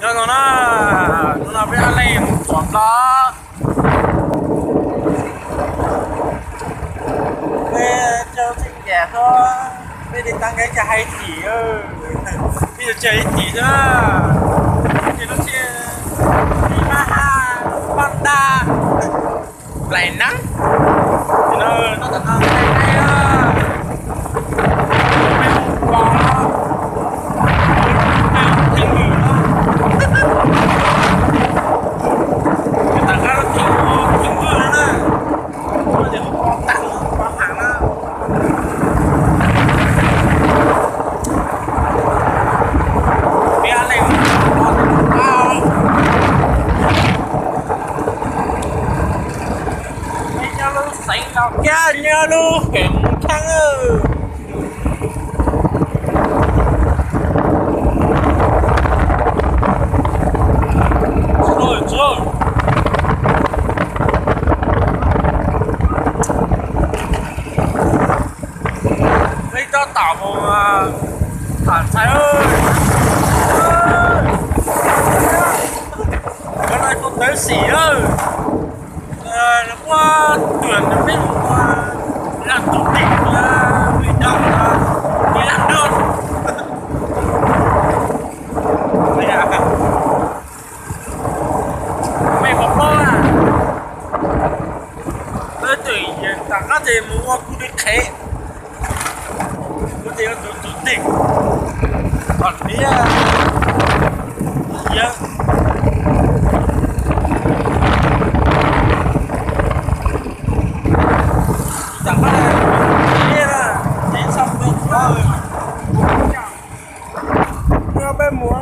No na, no no peb ab leeg mus txog nplo. Peb cov txheej yam ko, peb li tag nqe cas hais tim, peb yuav tsis hais tim xwb. Ces lub tsheb, pab ha, pab nta, plaim neeb. No, no, no, no, no, no, Nyob lub xeev los kiag nyob lub keem kheeb. Peb tab tom mus tham ntxhais, cov no kuj tawv xim lawm. Muab tuam peb mus ua laj tus tim, li no, li laj dua. Mej puas paub na, twm tom qab ces mus ua kuv li qhev, kuv ces ua tus tus tim, kom liab, liab. Tom qab ces txhob pw, peb mus.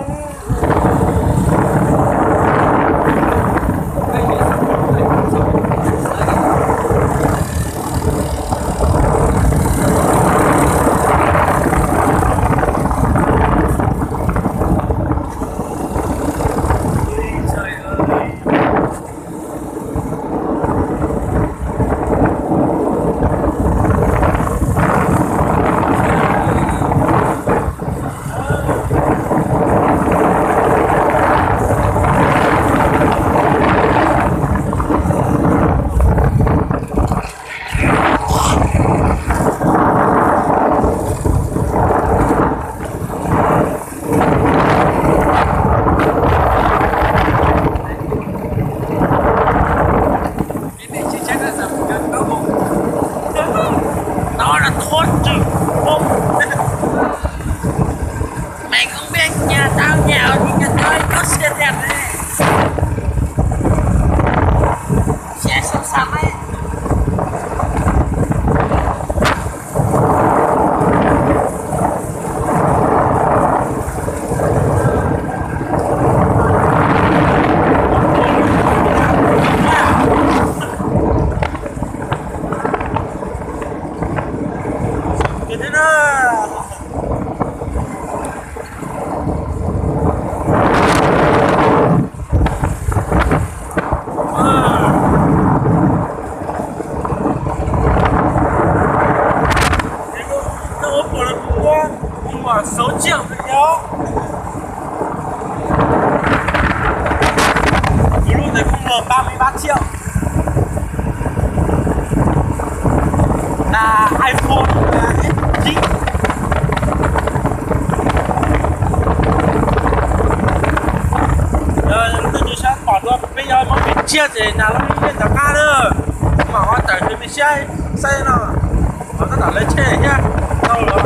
Tao là thua trưởng không. Mày không biết nhà tao nghèo thì nhà tao có xe đẹp này. Xe song song ấy. Sáu triệu. Kuv lub ntawd kuj muag ba mươi ba triệu. Là iPhone, là S chín. Yog leej twg nyob sab pom dua peb yog muab peb tsiaj ces nag lub ib ntawm qab na, mam ua tawm tus me siab saib no, ho tab tom lawv tsheb thiab, tau los